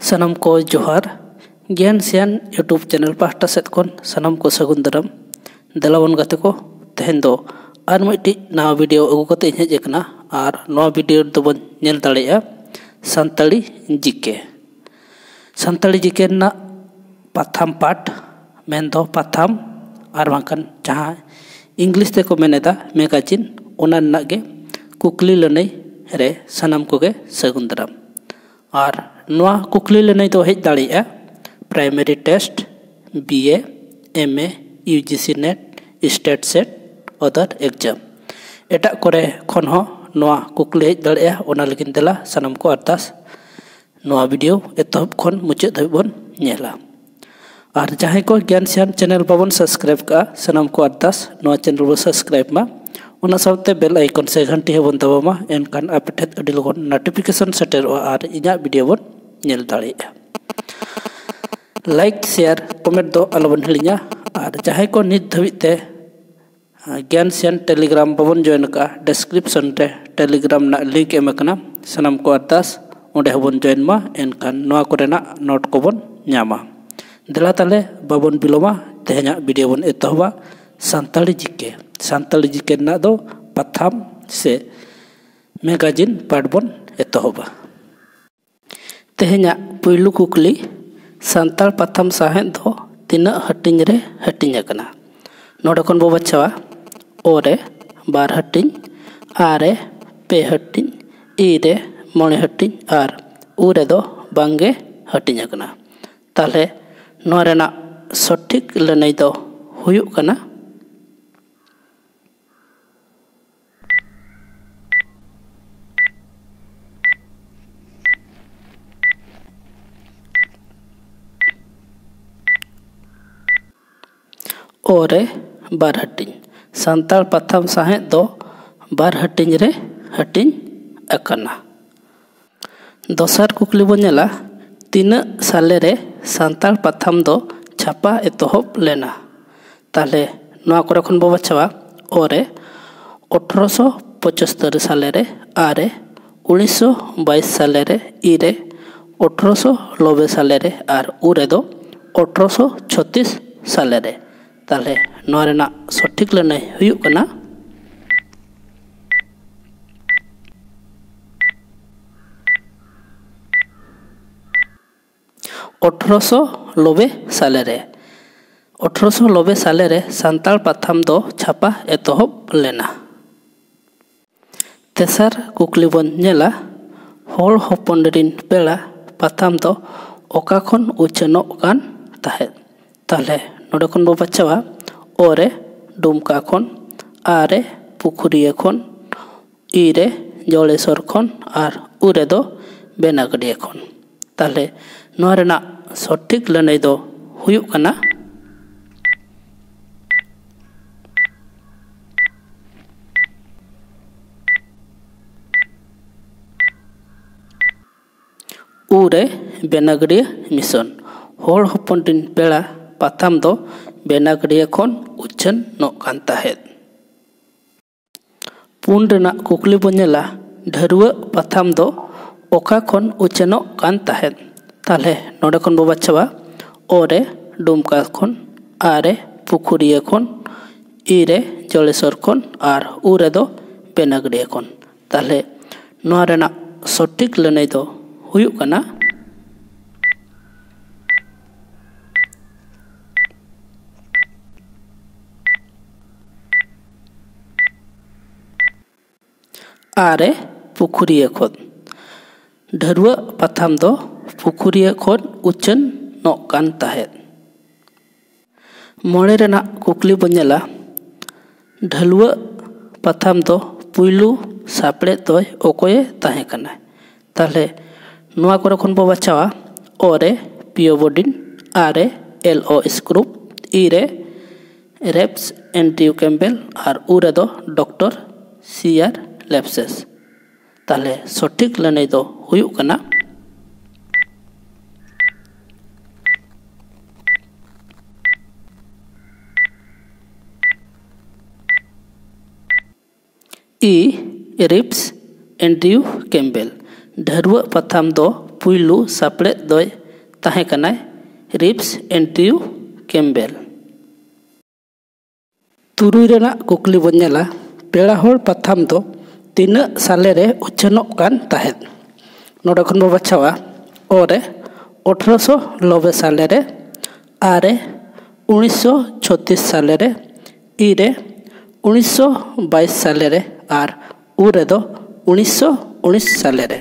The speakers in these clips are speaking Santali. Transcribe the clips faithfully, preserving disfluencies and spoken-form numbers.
ᱥᱟᱱᱟᱢ ᱠᱚ ᱡᱚᱦᱟᱨ᱾ ᱜᱮᱭᱟᱱ ᱥᱮᱭᱟᱱ YouTube ᱪᱮᱱᱮᱞ ᱯᱟᱦᱴᱟ ᱥᱮᱫ ᱠᱷᱚᱱ ᱥᱟᱱᱟᱢ ᱠᱚ ᱥᱟᱹᱜᱩᱱ ᱫᱟᱨᱟᱢ᱾ ᱫᱮᱞᱟ ᱵᱚᱱ ᱜᱟᱛᱮ ᱠᱚ, ᱛᱮᱦᱮᱧ ᱫᱚ ᱟᱨ ᱢᱤᱫᱴᱤᱡ ᱱᱟᱣᱟ ᱵᱷᱤᱰᱤᱭᱳ ᱟᱹᱜᱩ ᱠᱟᱛᱮ ᱤᱧ ᱦᱮᱡ ᱟᱠᱟᱱᱟ᱾ ᱟᱨ ᱱᱚᱣᱟ ᱵᱷᱤᱰᱤᱭᱳ ᱨᱮᱫᱚ ᱵᱚᱱ ᱧᱮᱞ ᱫᱟᱲᱮᱭᱟᱜᱼᱟ ᱥᱟᱱᱛᱟᱲᱤ ᱡᱤᱠᱮ᱾ ᱥᱟᱱᱛᱟᱲᱤ ᱡᱤᱠᱮ ᱨᱮᱱᱟᱜ ᱯᱟᱛᱷᱟᱢ ᱯᱟᱴ, ᱢᱮᱱᱫᱚ ᱯᱟᱛᱷᱟᱢ ᱟᱨ ᱵᱟᱝᱠᱷᱟᱱ ᱡᱟᱦᱟᱸ ᱤᱝᱞᱤᱥ ᱛᱮᱠᱚ ᱢᱮᱱ ᱮᱫᱟ ᱢᱮᱜᱟᱡᱤᱱ, ᱚᱱᱟ ᱨᱮᱱᱟᱜ ᱜᱮ ᱠᱩᱠᱞᱤ ᱞᱟᱹᱱᱟᱹᱭ ᱨᱮ ᱥᱟᱱᱟᱢ ᱠᱚᱜᱮ ᱥᱟᱹᱜᱩᱱ ᱫᱟᱨᱟᱢ᱾ ᱟᱨ ᱱᱚᱣᱟ ᱠᱩᱠᱞᱤ ᱞᱟᱹᱱᱟᱹᱭ ᱫᱚ ᱦᱮᱡ ᱫᱟᱲᱮᱭᱟᱜᱼᱟ primary test, B A, M A, U G C net, state set, other exam. ᱮᱴᱟᱜ ᱠᱚᱨᱮ ᱠᱷᱚᱱ ᱦᱚᱸ ᱱᱚᱣᱟ ᱠᱩᱠᱞᱤ ᱦᱮᱡ ᱫᱟᱲᱮᱭᱟᱜᱼᱟ᱾ ᱚᱱᱟ ᱞᱟᱹᱜᱤᱫ ᱫᱮᱞᱟ ᱥᱟᱱᱟᱢ ᱠᱚ ᱟᱨᱫᱟᱥ ᱱᱚᱣᱟ ᱵᱷᱤᱰᱤᱭᱳ ᱮᱛᱚᱦᱚᱵ ᱠᱷᱚᱱ ᱢᱩᱪᱟᱹᱫ ᱫᱷᱟᱹᱵᱤᱡ ᱵᱚᱱ ᱧᱮᱞᱟ᱾ ᱟᱨ ᱡᱟᱦᱟᱸᱭ ᱠᱚ ᱜᱮᱭᱟᱱ ᱥᱮᱭᱟᱱ ᱪᱮᱱᱮᱞ ᱵᱟᱵᱚᱱ ᱥᱟᱵᱥᱠᱨᱟᱭᱤᱵ ᱠᱟᱜᱼᱟ, ᱥᱟᱱᱟᱢ ᱠᱚ ᱟᱨᱫᱟᱥ ᱱᱚᱣᱟ ᱪᱮᱱᱮᱞ ᱵᱚᱱ ᱥᱟᱵᱥᱠᱨᱟᱭᱤᱵ ᱢᱟ᱾ ᱚᱱᱟ ᱥᱟᱶᱛᱮ ᱵᱮᱞ ᱟᱭᱠᱚᱱ ᱥᱮ ᱜᱷᱟᱱᱴᱤ ᱦᱚᱸᱵᱚᱱ ᱫᱟᱵᱟᱣ ᱢᱟ, ᱮᱱᱠᱷᱟᱱ ᱟᱯᱮ ᱴᱷᱮᱱ ᱟᱹᱰᱤ ᱞᱚᱜᱚᱱ ᱱᱳᱴᱤᱯᱷᱤᱠᱮᱥᱚᱱ ᱥᱮᱴᱮᱨᱚᱜᱼᱟ ᱟᱨ ᱤᱧᱟᱹᱜ ᱵᱷᱤᱰᱤᱭᱳ ᱵᱚᱱ ᱧᱮᱞ ᱫᱟᱲᱮᱭᱟᱜᱼᱟ᱾ ᱞᱟᱭᱤᱠ, ᱥᱮᱭᱟᱨ, ᱠᱚᱢᱮᱱᱴ ᱫᱚ ᱟᱞᱚᱵᱚᱱ ᱦᱤᱲᱤᱧᱟ᱾ ᱟᱨ ᱡᱟᱦᱟᱸᱭ ᱠᱚ ᱱᱤᱛ ᱫᱷᱟᱹᱵᱤᱡ ᱛᱮ ᱜᱮᱭᱟᱱ ᱥᱮᱭᱟᱱ ᱴᱮᱞᱤᱜᱨᱟᱢ ᱵᱟᱵᱚᱱ ᱡᱚᱭᱮᱱ ᱟᱠᱟᱫᱼᱟ, ᱰᱮᱥᱠᱨᱤᱯᱥᱚᱱ ᱨᱮ ᱴᱮᱞᱤᱜᱨᱟᱢ ᱨᱮᱱᱟᱜ ᱞᱤᱝᱠ ᱮᱢ ᱟᱠᱟᱱᱟ᱾ ᱥᱟᱱᱟᱢ ᱠᱚ ᱟᱨᱫᱟᱥ ᱚᱸᱰᱮ ᱦᱚᱸᱵᱚᱱ ᱡᱚᱭᱮᱱ ᱢᱟ, ᱮᱱᱠᱷᱟᱱ ᱱᱚᱣᱟ ᱠᱚᱨᱮᱱᱟᱜ ᱱᱳᱴ ᱠᱚᱵᱚᱱ ᱧᱟᱢᱟ᱾ ᱫᱮᱞᱟ ᱛᱟᱦᱞᱮ ᱵᱟᱵᱚᱱ ᱵᱤᱞᱚᱢᱟ, ᱛᱮᱦᱮᱧᱟᱜ ᱵᱷᱤᱰᱤᱭᱳ ᱵᱚᱱ ᱮᱛᱚᱦᱚᱵᱟ ᱥᱟᱱᱛᱟᱲᱤ ᱡᱤᱠᱮ᱾ ᱥᱟᱱᱛᱟᱲᱤ ᱡᱤᱠᱮ ᱨᱮᱱᱟᱜ ᱫᱚ ᱯᱟᱛᱷᱟᱢ ᱥᱮ ᱢᱮᱜᱟᱡᱤᱱ ᱯᱟᱴ ᱵᱚᱱ ᱮᱛᱚᱦᱚᱵᱟ᱾ ᱛᱮᱦᱮᱧᱟᱜ ᱯᱩᱭᱞᱩ ᱠᱩᱠᱞᱤ, ᱥᱟᱱᱛᱟᱲ ᱯᱟᱛᱷᱟᱢ ᱥᱟᱶᱦᱮᱫ ᱫᱚ ᱛᱤᱱᱟᱹᱜ ᱦᱟᱹᱴᱤᱧ ᱨᱮ ᱦᱟᱹᱴᱤᱧ ᱟᱠᱟᱱᱟ? ᱱᱚᱰᱮ ᱠᱷᱚᱱ ᱵᱚ ᱵᱟᱪᱷᱟᱣᱟ, ᱚ ᱨᱮ ᱵᱟᱨ ᱦᱟᱹᱴᱤᱧ, ᱟ ᱨᱮ ᱯᱮ ᱦᱟᱹᱴᱤᱧ, ᱤ ᱨᱮ ᱢᱚᱬᱮ ᱦᱟᱹᱴᱤᱧ ᱟᱨ ᱩ ᱨᱮᱫᱚ ᱵᱟᱝᱜᱮ ᱦᱟᱹᱴᱤᱧ ᱟᱠᱟᱱᱟ᱾ ᱛᱟᱦᱞᱮ ᱱᱚᱣᱟ ᱨᱮᱱᱟᱜ ᱥᱚᱴᱷᱤᱠ ᱞᱟᱹᱱᱟᱹᱭ ᱫᱚ ᱦᱩᱭᱩᱜ ᱠᱟᱱᱟ ᱚ ᱨᱮ ᱵᱟᱨ ᱦᱟᱹᱴᱤᱧ᱾ ᱥᱟᱱᱛᱟᱲ ᱯᱟᱛᱷᱟᱢ ᱥᱟᱶᱦᱮᱫ ᱫᱚ ᱵᱟᱨ ᱦᱟᱹᱴᱤᱧ ᱨᱮ ᱦᱟᱹᱴᱤᱧ ᱟᱠᱟᱱᱟ᱾ ᱫᱚᱥᱟᱨ ᱠᱩᱠᱞᱤ ᱵᱚᱱ ᱧᱮᱞᱟ, ᱛᱤᱱᱟᱹᱜ ᱥᱟᱞᱮ ᱨᱮ ᱥᱟᱱᱛᱟᱲ ᱯᱟᱛᱷᱟᱢ ᱫᱚ ᱪᱷᱟᱯᱟ ᱮᱛᱚᱦᱚᱵ ᱞᱮᱱᱟ? ᱛᱟᱦᱞᱮ ᱱᱚᱣᱟ ᱠᱚᱨᱮ ᱠᱷᱚᱱ ᱵᱚ ᱵᱟᱪᱷᱟᱣᱟ, ᱚ ᱨᱮ ᱟᱴᱷᱨᱚᱥᱚ ᱯᱚᱸᱪᱟᱛᱛᱳᱨ ᱥᱟᱞᱮ ᱨᱮ, ᱟ ᱨᱮ ᱩᱱᱤᱥᱥᱚ ᱵᱟᱭᱤᱥ ᱥᱟᱞᱮ ᱨᱮ, ᱤ ᱨᱮ ᱟᱴᱷᱨᱚᱥᱚ ᱱᱚᱵᱵᱳᱭ ᱥᱟᱞᱮ ᱨᱮ ᱟᱨ ᱩᱱ ᱨᱮᱫᱚ ᱟᱴᱷᱨᱚᱥᱚ ᱪᱷᱚᱛᱤᱥ ᱥᱟᱞᱮ ᱨᱮ᱾ ᱛᱟᱦᱚᱞᱮ ᱱᱚᱣᱟ ᱨᱮᱱᱟᱜ ᱥᱚᱴᱷᱤᱠ ᱞᱟᱹᱱᱟᱹᱭ ᱦᱩᱭᱩᱜ ᱠᱟᱱᱟ ᱟᱴᱷᱨᱚᱥᱚ ᱱᱚᱵᱵᱳᱭ ᱥᱟᱞᱮ ᱨᱮ᱾ ᱟᱴᱷᱨᱚᱥᱚ ᱱᱚᱵᱵᱳᱭ ᱥᱟᱞᱮ ᱨᱮ ᱥᱟᱱᱛᱟᱲ ᱯᱟᱛᱷᱟᱢ ᱫᱚ ᱪᱷᱟᱯᱟ ᱮᱛᱚᱦᱚᱵ ᱞᱮᱱᱟ᱾ ᱛᱮᱥᱟᱨ ᱠᱩᱠᱞᱤ ᱵᱚᱱ ᱧᱮᱞᱟ, ᱦᱚᱲ ᱦᱚᱯᱚᱱ ᱨᱤᱱ ᱯᱮᱲᱟ ᱯᱟᱛᱷᱟᱢ ᱫᱚ ᱚᱠᱟ ᱠᱷᱚᱱ ᱩᱪᱷᱟᱹᱱᱚᱜ ᱠᱟᱱ ᱛᱟᱦᱮᱸᱫ? ᱛᱟᱦᱚᱞᱮ ᱱᱚᱰᱮ ᱠᱷᱚᱱ ᱵᱚ ᱵᱟᱪᱷᱟᱣᱟ, ᱚ ᱨᱮ ᱰᱩᱢᱠᱟ ᱠᱷᱚᱱ, ᱟ ᱨᱮ ᱯᱩᱠᱷᱩᱨᱤᱭᱟᱹ ᱠᱷᱚᱱ, ᱤ ᱨᱮ ᱡᱚᱲᱮᱥᱚᱨ ᱠᱷᱚᱱ ᱟᱨ ᱩ ᱨᱮᱫᱚ ᱵᱮᱱᱟᱜᱟᱹᱰᱤᱭᱟᱹ ᱠᱷᱚᱱ᱾ ᱛᱟᱦᱚᱞᱮ ᱱᱚᱣᱟ ᱨᱮᱱᱟᱜ ᱥᱚᱴᱷᱤᱠ ᱞᱟᱹᱱᱟᱹᱭ ᱫᱚ ᱦᱩᱭᱩᱜ ᱠᱟᱱᱟ ᱩ ᱨᱮ ᱵᱮᱱᱟᱜᱟᱹᱰᱤᱭᱟᱹ ᱢᱤᱥᱚᱱ᱾ ᱦᱚᱲ ᱦᱚᱯᱚᱱ ᱨᱤᱱ ᱯᱮᱲᱟ ᱯᱟᱛᱷᱟᱢ ᱫᱚ ᱵᱮᱱᱟᱜᱟᱹᱰᱤᱭᱟᱹ ᱠᱷᱚᱱ ᱩᱪᱷᱟᱹᱱᱚᱜ ᱠᱟᱱ ᱛᱟᱦᱮᱸᱫ᱾ ᱯᱩᱱ ᱨᱮᱱᱟᱜ ᱠᱩᱠᱞᱤ ᱵᱚᱱ ᱧᱮᱞᱟ, ᱰᱷᱟᱹᱨᱣᱟᱹᱜ ᱯᱟᱛᱷᱟᱢ ᱫᱚ ᱚᱠᱟ ᱠᱷᱚᱱ ᱩᱪᱷᱟᱹᱱᱚᱜ ᱠᱟᱱ ᱛᱟᱦᱮᱸᱫ? ᱛᱟᱦᱚᱞᱮ ᱱᱚᱰᱮ ᱠᱷᱚᱱ ᱵᱚ ᱵᱟᱪᱷᱟᱣᱟ, ᱚ ᱨᱮ ᱰᱩᱢᱠᱟ ᱠᱷᱚᱱ, ᱟ ᱨᱮ ᱯᱩᱠᱷᱩᱨᱤᱭᱟᱹ ᱠᱷᱚᱱ, ᱤ ᱨᱮ ᱡᱚᱲᱮᱥᱚᱨ ᱠᱷᱚᱱ ᱟᱨ ᱩ ᱨᱮᱫᱚ ᱵᱮᱱᱟᱜᱟᱹᱰᱤᱭᱟᱹ ᱠᱷᱚᱱ᱾ ᱛᱟᱦᱚᱞᱮ ᱱᱚᱣᱟ ᱨᱮᱱᱟᱜ ᱥᱚᱴᱷᱤᱠ ᱞᱟᱹᱱᱟᱹᱭ ᱫᱚ ᱦᱩᱭᱩᱜ ᱠᱟᱱᱟ ᱟ ᱨᱮ ᱯᱩᱠᱷᱩᱨᱤᱭᱟᱹ ᱠᱷᱚᱱ᱾ ᱰᱷᱟᱹᱨᱣᱟᱹᱜ ᱯᱟᱛᱷᱟᱢ ᱫᱚ ᱯᱩᱠᱷᱩᱨᱤᱭᱟᱹ ᱠᱷᱚᱱ ᱩᱪᱷᱟᱹᱱᱚᱜ ᱠᱟᱱ ᱛᱟᱦᱮᱸᱫ᱾ ᱢᱚᱬᱮ ᱨᱮᱱᱟᱜ ᱠᱩᱠᱞᱤ ᱵᱚᱱ ᱧᱮᱞᱟ, ᱰᱷᱟᱹᱞᱣᱟᱹᱜ ᱯᱟᱛᱷᱟᱢ ᱫᱚ ᱯᱩᱭᱞᱩ ᱥᱟᱯᱲᱮᱫ ᱫᱚᱭ ᱚᱠᱚᱭᱮ ᱛᱟᱦᱮᱸ ᱠᱟᱱᱟ? ᱛᱟᱦᱚᱞᱮ ᱱᱚᱣᱟ ᱠᱚᱨᱮ ᱠᱷᱚᱱ ᱵᱚ ᱵᱟᱪᱷᱟᱣᱟ, ᱚ ᱨᱮ ᱯᱤᱭᱳ ᱵᱚᱰᱤᱱ, ᱟ ᱨᱮ ᱮᱞ ᱳ ᱥᱠᱨᱩᱯ, ᱤ ᱨᱮ ᱨᱮᱯᱥ ᱮᱱᱰᱨᱤᱭᱩ ᱠᱮᱢᱵᱮᱞ ᱟᱨ ᱩ ᱨᱮᱫᱚ ᱰᱚᱠᱴᱚᱨ ᱥᱤ ᱟᱨ ᱞᱮᱯᱥᱮᱥ᱾ ᱛᱟᱦᱚᱞᱮ ᱥᱚᱴᱷᱤᱠ ᱞᱟᱹᱱᱟᱹᱭ ᱫᱚ ᱦᱩᱭᱩᱜ ᱠᱟᱱᱟ ᱤ, ᱨᱤᱯᱥ ᱮᱱᱰᱨᱤᱭᱩ ᱠᱮᱢᱵᱮᱞ᱾ ᱰᱷᱟᱹᱨᱣᱟᱹᱜ ᱯᱟᱛᱷᱟᱢ ᱫᱚ ᱯᱩᱭᱞᱩ ᱥᱟᱯᱲᱮᱫ ᱫᱚᱭ ᱛᱟᱦᱮᱸ ᱠᱟᱱᱟᱭ ᱨᱤᱯᱥ ᱮᱱᱰᱨᱤᱭᱩ ᱠᱮᱢᱵᱮᱞ᱾ ᱛᱩᱨᱩᱭ ᱨᱮᱱᱟᱜ ᱠᱩᱠᱞᱤ ᱵᱚᱱ ᱧᱮᱞᱟ, ᱯᱮᱲᱟ ᱦᱚᱲ ᱯᱟᱛᱷᱟᱢ ᱫᱚ ᱛᱤᱱᱟᱹᱜ ᱥᱟᱞᱮ ᱨᱮ ᱩᱪᱷᱟᱹᱱᱚᱜ ᱠᱟᱱ ᱛᱟᱦᱮᱸᱫ? ᱱᱚᱰᱮ ᱠᱷᱚᱱ ᱵᱚ ᱵᱟᱪᱷᱟᱣᱟ, ᱚ ᱨᱮ ᱟᱴᱷᱨᱚᱥᱚ ᱱᱚᱵᱵᱳᱭ ᱥᱟᱞᱮ ᱨᱮ, ᱟ ᱨᱮ ᱩᱱᱤᱥᱥᱚ ᱪᱷᱚᱛᱤᱥ ᱥᱟᱞᱮ ᱨᱮ, ᱤ ᱨᱮ ᱩᱱᱤᱥᱥᱚ ᱵᱟᱭᱤᱥ ᱥᱟᱞᱮ ᱨᱮ, ᱟᱨ ᱩ ᱨᱮᱫᱚ ᱩᱱᱤᱥᱥᱚ ᱩᱱᱤᱥ ᱥᱟᱞᱮ ᱨᱮ᱾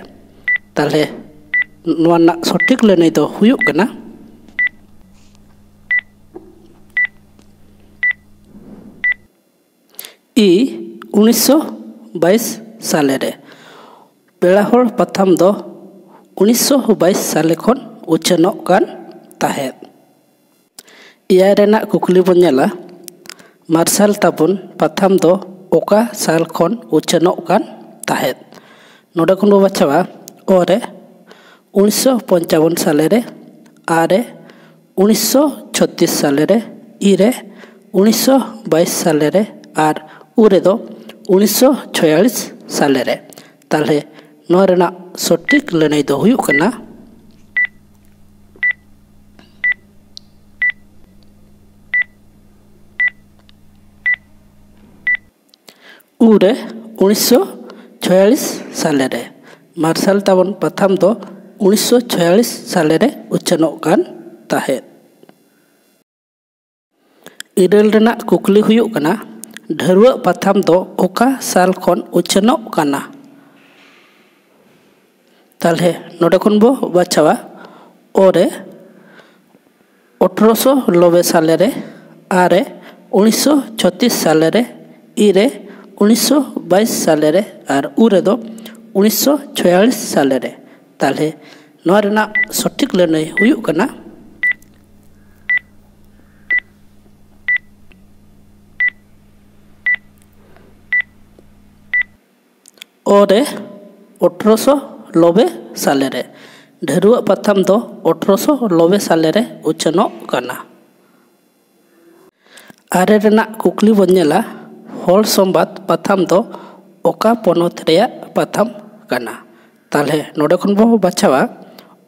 ᱛᱟᱦᱞᱮ ᱱᱚᱣᱟ ᱨᱮᱱᱟᱜ ᱥᱚᱴᱷᱤᱠ ᱞᱟᱹᱱᱟᱹᱭ ᱫᱚ ᱦᱩᱭᱩᱜ ᱠᱟᱱᱟ ᱤ, ᱩᱱᱤᱥᱥᱚ ᱵᱟᱭᱤᱥ ᱥᱟᱞᱮ ᱨᱮ᱾ ᱯᱮᱲᱟ ᱦᱚᱲ ᱯᱟᱛᱷᱟᱢ ᱫᱚ ᱩᱱᱤᱥᱥᱚ ᱵᱟᱭᱤᱥ ᱥᱟᱞᱮ ᱠᱷᱚᱱ ᱩᱪᱷᱟᱹᱱᱚᱜ ᱠᱟᱱ ᱛᱟᱦᱮᱸᱫ᱾ ᱮᱭᱟᱭ ᱨᱮᱱᱟᱜ ᱠᱩᱠᱞᱤ ᱵᱚᱱ ᱧᱮᱞᱟ, ᱢᱟᱨᱥᱟᱞ ᱛᱟᱵᱚᱱ ᱯᱟᱛᱷᱟᱢ ᱫᱚ ᱚᱠᱟ ᱥᱟᱞ ᱠᱷᱚᱱ ᱩᱪᱷᱟᱹᱱᱚᱜ ᱠᱟᱱ ᱛᱟᱦᱮᱸᱫ? ᱱᱚᱰᱮ ᱠᱷᱚᱱ ᱵᱚ ᱵᱟᱪᱷᱟᱣᱟ, ᱚ ᱨᱮ ᱩᱱᱤᱥᱥᱚ ᱯᱚᱧᱪᱟᱵᱚᱱ ᱥᱟᱞᱮ ᱨᱮ, ᱟ ᱨᱮ ᱩᱱᱤᱥᱥᱚ ᱪᱷᱚᱛᱤᱥ ᱥᱟᱞᱮ ᱨᱮ, ᱤ ᱨᱮ ᱩᱱᱤᱥᱥᱚ ᱵᱟᱭᱤᱥ ᱥᱟᱞᱮ ᱨᱮ, ᱟᱨ ᱩ ᱨᱮᱫᱚ ᱩᱱᱤᱥᱥᱚ ᱪᱷᱚᱭᱟᱞᱤᱥ ᱥᱟᱞᱮ ᱨᱮ᱾ ᱛᱟᱦᱞᱮ ᱱᱚᱣᱟ ᱨᱮᱱᱟᱜ ᱥᱚᱴᱷᱤᱠ ᱞᱟᱹᱱᱟᱹᱭ ᱫᱚ ᱦᱩᱭᱩᱜ ᱠᱟᱱᱟ ᱩ ᱨᱮ ᱩᱱᱤᱥᱥᱚ ᱪᱷᱚᱭᱟᱞᱤᱥ ᱥᱟᱞᱮ ᱨᱮ᱾ ᱢᱟᱨᱥᱟᱞ ᱛᱟᱵᱚᱱ ᱯᱟᱛᱷᱟᱢ ᱫᱚ ᱩᱱᱤᱥᱥᱚ ᱪᱷᱚᱭᱟᱞᱤᱥ ᱥᱟᱞᱮ ᱨᱮ ᱩᱪᱷᱟᱹᱱᱚᱜ ᱠᱟᱱ ᱛᱟᱦᱮᱸᱫ᱾ ᱤᱨᱟᱹᱞ ᱨᱮᱱᱟᱜ ᱠᱩᱠᱞᱤ ᱦᱩᱭᱩᱜ ᱠᱟᱱᱟ, ᱰᱷᱟᱹᱨᱣᱟᱹᱜ ᱯᱟᱛᱷᱟᱢ ᱫᱚ ᱚᱠᱟ ᱥᱟᱞ ᱠᱷᱚᱱ ᱩᱪᱷᱟᱹᱱᱚᱜ ᱠᱟᱱᱟ? ᱛᱟᱦᱞᱮ ᱱᱚᱰᱮ ᱠᱷᱚᱱ ᱵᱚ ᱵᱟᱪᱷᱟᱣᱟ, ᱚ ᱨᱮ ᱟᱴᱷᱨᱚᱥᱚ ᱱᱚᱵᱵᱳᱭ ᱥᱟᱞᱮ ᱨᱮ, ᱟ ᱨᱮ ᱩᱱᱤᱥᱥᱚ ᱪᱷᱚᱛᱤᱥ ᱥᱟᱞᱮ ᱨᱮ, ᱤ ᱨᱮ ᱩᱱᱤᱥᱥᱚ ᱵᱟᱭᱤᱥ ᱥᱟᱞᱮ ᱨᱮ, ᱟᱨ ᱩ ᱨᱮᱫᱚ ᱩᱱᱤᱥᱥᱚ ᱪᱷᱚᱭᱟᱞᱤᱥ ᱥᱟᱞᱮ ᱨᱮ᱾ ᱛᱟᱦᱞᱮ ᱱᱚᱣᱟ ᱨᱮᱱᱟᱜ ᱥᱚᱴᱷᱤᱠ ᱞᱟᱹᱱᱟᱹᱭ ᱦᱩᱭᱩᱜ ᱠᱟᱱᱟ ᱚ ᱨᱮ ᱟᱴᱷᱨᱚᱥᱚ ᱱᱚᱵᱵᱳᱭ ᱥᱟᱞᱮ ᱨᱮ᱾ ᱰᱷᱟᱹᱨᱣᱟᱹᱜ ᱯᱟᱛᱷᱟᱢ ᱫᱚ ᱟᱴᱷᱨᱚᱥᱚ ᱱᱚᱵᱵᱳᱭ ᱥᱟᱞᱮ ᱨᱮ ᱩᱪᱷᱟᱹᱱᱚᱜ ᱠᱟᱱᱟ᱾ ᱟᱨᱮ ᱨᱮᱱᱟᱜ ᱠᱩᱠᱞᱤ ᱵᱚᱱ ᱧᱮᱞᱟ, ᱦᱚᱲ ᱥᱚᱢᱵᱟᱫ ᱯᱟᱛᱷᱟᱢ ᱫᱚ ᱚᱠᱟ ᱯᱚᱱᱚᱛ ᱨᱮᱭᱟᱜ ᱯᱟᱛᱷᱟᱢ ᱠᱟᱱᱟ? ᱛᱟᱦᱞᱮ ᱱᱚᱰᱮ ᱠᱷᱚᱱ ᱵᱚ ᱵᱟᱪᱷᱟᱣᱟ,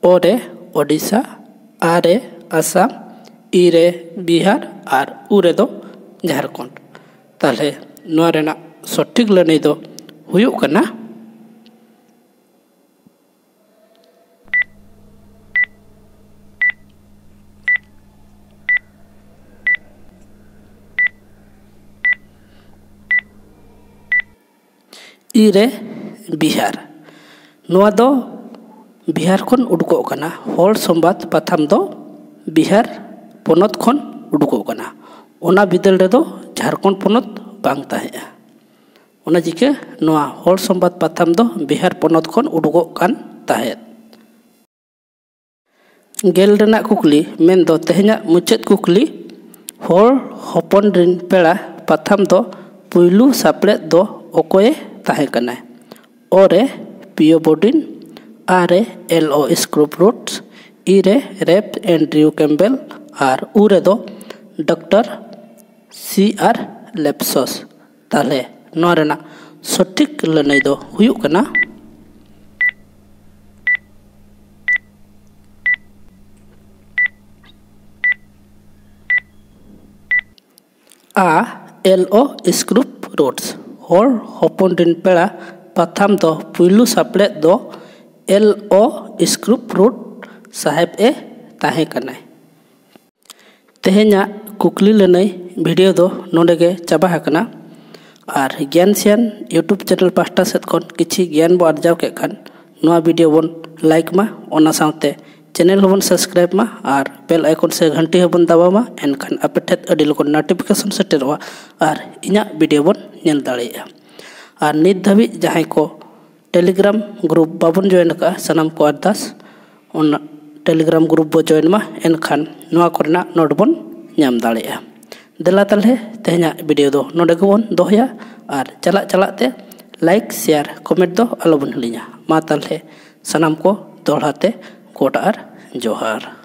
ᱚ ᱨᱮ ᱳᱰᱤᱥᱟ, ᱟ ᱨᱮ ᱟᱥᱟᱢ, ᱤ ᱨᱮ ᱵᱤᱦᱟᱨ ᱟᱨ ᱩ ᱨᱮᱫᱚ ᱡᱷᱟᱲᱠᱷᱚᱸᱰ᱾ ᱛᱟᱦᱚᱞᱮ ᱱᱚᱣᱟ ᱨᱮᱱᱟᱜ ᱥᱚᱴᱷᱤᱠ ᱞᱟᱹᱱᱟᱹᱭ ᱫᱚ ᱦᱩᱭᱩᱜ ᱠᱟᱱᱟ ᱤ ᱨᱮ ᱵᱤᱦᱟᱨ᱾ ᱱᱚᱣᱟ ᱫᱚ ᱵᱤᱦᱟᱨ ᱠᱷᱚᱱ ᱩᱰᱩᱠᱚᱜ ᱠᱟᱱᱟ᱾ ᱦᱚᱲ ᱥᱚᱢᱵᱟᱫ ᱯᱟᱛᱷᱟᱢ ᱫᱚ ᱵᱤᱦᱟᱨ ᱯᱚᱱᱚᱛ ᱠᱷᱚᱱ ᱩᱰᱩᱠᱚᱜ ᱠᱟᱱᱟ᱾ ᱚᱱᱟ ᱵᱤᱫᱟᱹᱞ ᱨᱮᱫᱚ ᱡᱷᱟᱲᱠᱷᱚᱸᱰ ᱯᱚᱱᱚᱛ ᱵᱟᱝ ᱛᱟᱦᱮᱸᱜᱼᱟ᱾ ᱚᱱᱟ ᱪᱤᱠᱟᱹ ᱱᱚᱣᱟ ᱦᱚᱲ ᱥᱚᱢᱵᱟᱫ ᱯᱟᱛᱷᱟᱢ ᱫᱚ ᱵᱤᱦᱟᱨ ᱯᱚᱱᱚᱛ ᱠᱷᱚᱱ ᱩᱰᱩᱠᱚᱜ ᱠᱟᱱ ᱛᱟᱦᱮᱸᱫ᱾ ᱜᱮᱞ ᱨᱮᱱᱟᱜ ᱠᱩᱠᱞᱤ, ᱢᱮᱱᱫᱚ ᱛᱮᱦᱮᱧᱟᱜ ᱢᱩᱪᱟᱹᱫ ᱠᱩᱠᱞᱤ, ᱦᱚᱲ ᱦᱚᱯᱚᱱ ᱨᱤᱱ ᱯᱮᱲᱟ ᱯᱟᱛᱷᱟᱢ ᱫᱚ ᱯᱩᱭᱞᱩ ᱥᱟᱯᱲᱮᱫ ᱫᱚ ᱚᱠᱚᱭᱮ ᱛᱟᱦᱮᱸ ᱠᱟᱱᱟᱭ? ᱚ ᱨᱮ ᱯᱤᱭᱳ ᱵᱳᱰᱤᱱ, ᱟ ᱨᱮ ᱮᱞ ᱳ ᱥᱠᱨᱩᱯ ᱨᱳᱰᱥ, ᱤ ᱨᱮ ᱨᱮᱯ ᱮᱱᱰᱨᱤᱭᱩ ᱠᱮᱢᱵᱮᱞ ᱟᱨ ᱩ ᱨᱮᱫᱚ ᱰᱚᱠᱴᱚᱨ ᱥᱤ ᱟᱨ ᱞᱮᱯᱥᱚᱥ᱾ ᱛᱟᱦᱚᱞᱮ ᱱᱚᱣᱟ ᱨᱮᱱᱟᱜ ᱥᱚᱴᱷᱤᱠ ᱞᱟᱹᱱᱟᱹᱭ ᱫᱚ ᱦᱩᱭᱩᱜ ᱠᱟᱱᱟ ᱟ, ᱮᱞ ᱳ ᱥᱠᱨᱩᱯ ᱨᱳᱰᱥ᱾ ᱦᱚᱲ ᱦᱚᱯᱚᱱ ᱨᱤᱱ ᱯᱮᱲᱟ ᱯᱟᱛᱷᱟᱢ ᱫᱚ ᱯᱩᱭᱞᱩ ᱥᱟᱯᱲᱮᱫ ᱫᱚ ᱮᱞ ᱳ ᱥᱠᱨᱩᱯ ᱨᱳᱰ ᱥᱟᱦᱮᱵ ᱮ ᱛᱟᱦᱮᱸ ᱠᱟᱱᱟᱭ᱾ ᱛᱮᱦᱮᱧᱟᱜ ᱠᱩᱠᱞᱤ ᱞᱟᱹᱱᱟᱹᱭ ᱵᱷᱤᱰᱤᱭᱳ ᱫᱚ ᱱᱚᱰᱮ ᱜᱮ ᱪᱟᱵᱟ ᱟᱠᱟᱱᱟ᱾ ᱟᱨ ᱜᱮᱭᱟᱱ ᱥᱮᱭᱟᱱ ᱭᱩᱴᱩᱵᱽ ᱪᱮᱱᱮᱞ ᱯᱟᱦᱴᱟ ᱥᱮᱫ ᱠᱷᱚᱱ ᱠᱤᱪᱷᱤ ᱜᱮᱭᱟᱱ ᱵᱚ ᱟᱨᱡᱟᱣ ᱠᱮᱫ ᱠᱷᱟᱱ, ᱱᱚᱣᱟ ᱵᱷᱤᱰᱤᱭᱳ ᱵᱚᱱ ᱞᱟᱭᱤᱠ ᱢᱟ, ᱚᱱᱟ ᱥᱟᱶᱛᱮ ᱪᱮᱱᱮᱞ ᱦᱚᱸᱵᱚᱱ ᱥᱟᱵᱥᱠᱨᱟᱭᱤᱵ ᱢᱟ ᱟᱨ ᱵᱮᱞ ᱟᱭᱠᱚᱱ ᱥᱮ ᱜᱷᱟᱱᱴᱤ ᱦᱚᱸᱵᱚᱱ ᱫᱟᱵᱟᱣ ᱢᱟ᱾ ᱮᱱᱠᱷᱟᱱ ᱟᱯᱮ ᱴᱷᱮᱱ ᱟᱹᱰᱤ ᱞᱚᱜᱚᱱ ᱱᱳᱴᱤᱯᱷᱤᱠᱮᱥᱚᱱ ᱥᱮᱴᱮᱨᱚᱜᱼᱟ ᱟᱨ ᱤᱧᱟᱹᱜ ᱵᱷᱤᱰᱤᱭᱳ ᱵᱚᱱ ᱧᱮᱞ ᱫᱟᱲᱮᱭᱟᱜᱼᱟ᱾ ᱟᱨ ᱱᱤᱛ ᱫᱷᱟᱹᱵᱤᱡ ᱡᱟᱦᱟᱸᱭ ᱠᱚ ᱴᱮᱞᱤᱜᱨᱟᱢ ᱜᱨᱩᱯ ᱵᱟᱵᱚᱱ ᱡᱚᱭᱮᱱ ᱟᱠᱟᱫᱼᱟ, ᱥᱟᱱᱟᱢ ᱠᱚ ᱟᱨᱫᱟᱥ, ᱚᱱᱟ ᱴᱮᱞᱤᱜᱨᱟᱢ ᱜᱨᱩᱯ ᱵᱚ ᱡᱚᱭᱮᱱ ᱢᱟ, ᱮᱱᱠᱷᱟᱱ ᱱᱚᱣᱟ ᱠᱚᱨᱮᱱᱟᱜ ᱱᱳᱴ ᱵᱚᱱ ᱧᱟᱢ ᱫᱟᱲᱮᱭᱟᱜᱼᱟ᱾ ᱫᱮᱞᱟ ᱛᱟᱦᱚᱞᱮ ᱛᱮᱦᱮᱧᱟᱜ ᱵᱷᱤᱰᱤᱭᱳ ᱫᱚ ᱱᱚᱰᱮ ᱜᱮᱵᱚᱱ ᱫᱚᱦᱚᱭᱟ ᱟᱨ ᱪᱟᱞᱟᱜ ᱪᱟᱞᱟᱜ ᱛᱮ ᱞᱟᱭᱤᱠ, ᱥᱮᱭᱟᱨ, ᱠᱚᱢᱮᱱᱴ ᱫᱚ ᱟᱞᱚᱵᱚᱱ ᱦᱤᱲᱤᱧᱟ᱾ ᱢᱟ ᱛᱟᱦᱚᱞᱮ ᱥᱟᱱᱟᱢ ᱠᱚ ᱫᱚᱦᱲᱟ ᱛᱮ ᱜᱚᱰ ᱟᱨ ᱡᱚᱦᱟᱨ᱾